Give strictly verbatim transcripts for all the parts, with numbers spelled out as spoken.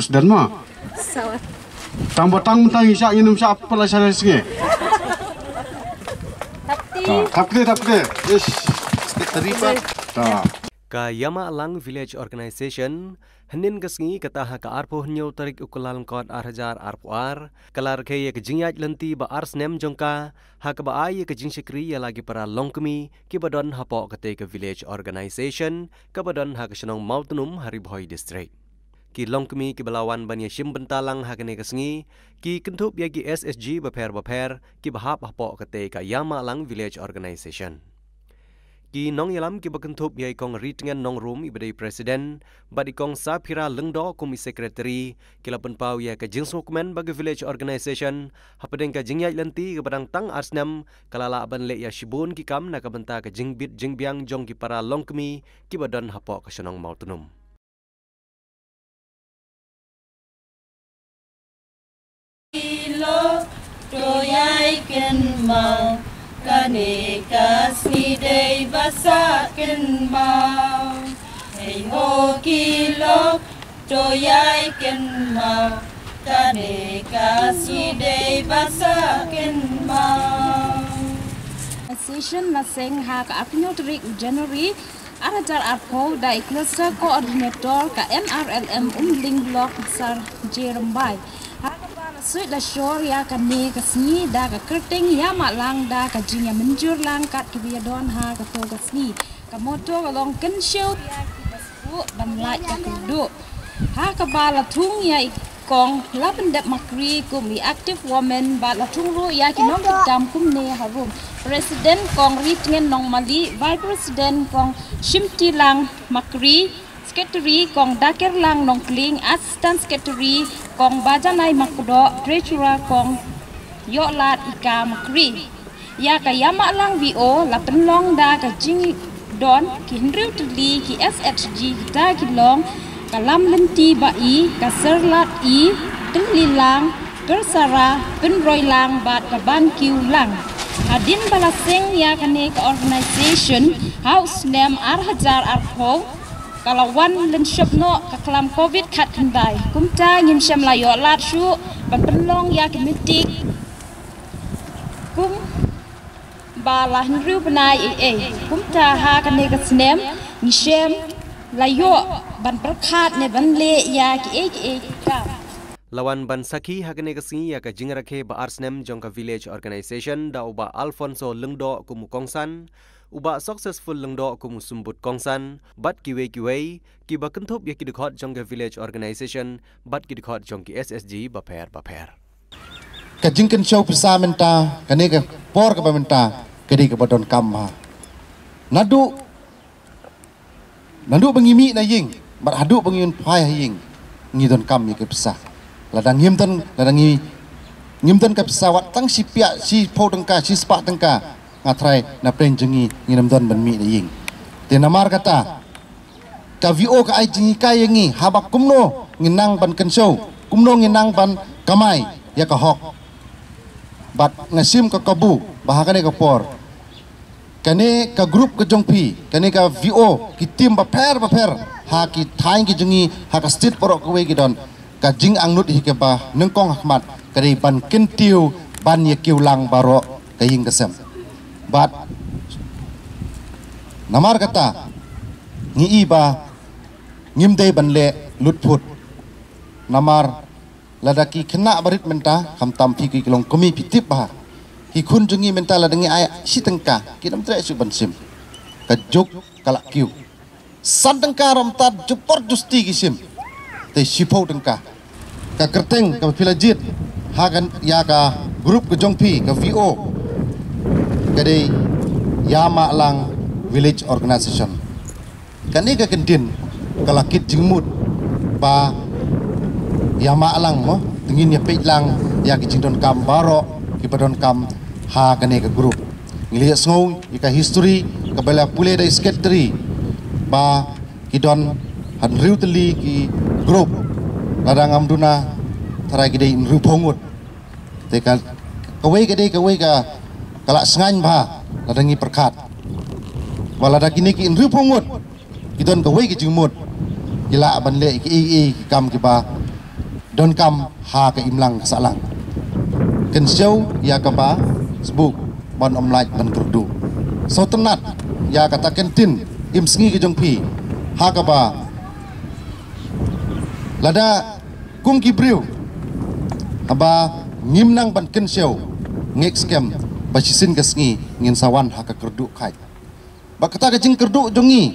Sdang ma. Sawa. Tang ba tang tang isha ngin um sha pala sha sngi. Tapi. Tapi tapi. Yes. Terlibat. Ta. Ka Yamalang Village Organization, hynnin ka sngi kata ha ka arphew hynñiew tarik u Kyllalyngkot ar hajar arphew ar, ka la rakhe ïa ka jingïaid lynti ba ar snem jong ka, ha kaba ai ïa ka jingshakri ïa la ki para longkmie, kiba don hapoh katei ka Village Organization, kaba don ha ka shnong Mawtnum ha Ri Bhoi District. Ki longkmie kiba la wan ban ïashim bynta lang ha kane ka sngi, ki kynthup ïa ki S H G bapher bapher, kiba hap hapoh katei ka Yamalang Village Organization. Ki nongïalam kiba kynthup ïa i Kong Ritngen Nongrum iba dei President, bad i Kong Saphira Lyngdoh kum i Secretary, ki la pynpaw ïa ka jingsngewkmen ba ka Village Organization, hapdeng ka jingïaid lynti kaba dang tang ar snem, ka la lah ban leh ïa shibun ki kam na ka bynta ka jingbit jingbiang jong ki para longkmie, kiba don hapoh ka shnong Mawtnum. Ki lok to ïai kynmaw, kane ka sngi dei ba sah kynmaw. Hei ho ki lok to ïai kynmaw, kane ka sngi dei ba sah kynmaw. Session la seng ha ka arphew hynñiew tarik u January, ar hajar arphew da i Cluster Coordinator ka N R L M Umling Block Sir J Rymbai. Ha kaba la suit la shor ïa kane ka sngi da ka kyrteng Yamahlang da ka jingïamynjur lang kat kiba ïadon ha kato ka sngi. Ka motto ka long kynshew ïa kiba spuh ban lait ka kyrduh. Ha kaba la thung ïa i Kong Lapyndep Makri kum i Active Woman bad la thung ruh ïa ki nongkitkam kumne harum. President Kong Ritngen Nongmali, Vice President Kong Shimtilang Makri, Secretary Kong Dakirlang Nongkling, Assistant Secretary Kong Bajanai Makdoh, Treasurer Kong Ïohlad Ika Makri. Ïa ka Yamahlang V O la pynlong da ka jingdon ki hynriew tylli ki S H G kita ki long ka Lamlynti Bahi, ka Syrlad I, Tyllilang, Pyrsara, Pynroilang bad ka Bankiew Lang. Hadien ba la seng ïa kane ka organization ha u snem ar hajar arphew, ka la wan lynshop noh ka klam covid khatkhyndai. Kumta ngim shym la ïoh lad shuh ban pynlong ïa ki meeting kumba la hynriew bnai ei ei. Kumta ha kane ka snem ngi shem la ïoh ban pyrkhat ne ban leh ïa kiei kiei ki kam. La wan ban sakhi ha kane ka sngi ïa ka jingrakhe ba ar snem jong ka Village Organization da u Bah Alfonso Lyngdoh kum u kongsan, u Bah Successful Lyngdoh kum u symbud kongsan, bad kiwei kiwei, kiba kynthup ïa ki dkhot jong ka Village Organization, bad ki dkhot jong ki S H G bapher bapher. Ka jingkynshew pisa mynta, kane ka por kaba mynta, ka dei kaba donkam bha. Naduh, naduh ba ngi mih na ïing, bad haduh ba ngi wan phai ha ïing, ngi donkam ïa ka pisa. Lada ngim don, lada ngi, ngim don ka pisa wat tang shi pyiap, shiphew tyngka, shispah tyngka, nga tharai na pdeng jong ngi, ngin ym don ban mih na ïing. Te namar kata, ka V O ka ai jinghikai ïa ngi, haba kumno ngin nang ban kynshew, kumno ngin nang ban kamai ïa ka hok. Bad nga shim ka kabu, ba ha kane ka por, kane ka group ka jong phi, kane ka V O, ki team bapher bapher, ha ki thaiñ ki jong ngi, ha ka state baroh kawei ki don, ka jingangnud hi kaba nyngkong ha khmat, ka dei ban kyntiew, ban ïa kiew lang baroh ka ïing ka sem. Bad namar kata, ngi i ba ngim dei ban leh lut phut. Namar lada ki khynnah barit mynta, khamtam phi ki longkmie phi tip bha. Ki khun jong ngi mynta lada ngi ai shi tyngka, kim treh shuh ban shim. Ka juk ka la kiew. San tyngka ruh mynta jubor justi ki shim. Te shiphew tyngka. Ka kyrteng kaba phi la jied ha ka, ïa ka group ka jong phi, ka V O, ka dei Yamahlang Village Organization. Kane ka kyntien ka la kit jingmut ba Yamahlang mo, te ngin ïa peit lang ïa ki jingdonkam baroh kiba donkam ha kane ka group. Ngi la ïa sngew ïa ka history kaba la pule da i secretary ba ki don hynriew tylli ki group, lada ngam duna tharai ki dei hynriewphew ngut. Te ka, kawei ka dei kawei ka, ka la shngaiñ bha lada ngi pyrkhat. Ba lada kine ki hynriewphew ngut ki don kawei ka jingmut, ki lah ban leh kiei kiei ki kam kiba donkam ha ka imlang ka sahlang. Kynshew ïa kaba sbuk ban ym lait ban kyrduh. Sngewtynnat ïa kata ka ktien im sngi ka jong phi, ha kaba lada kum ki briew haba ngim nang ban kynshew, ngeit skhem ba shisien ka sngi ngin sa wan ha ka kyrduh kheit. Bad kata ka jingkyrduh jong ngi,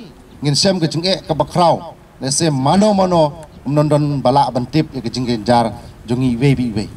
ngin shem ka jingeh kaba khraw, lehse mano mano ym don ba lah ban tip ïa ka jingjynjar jong ngi iwei pa iwei.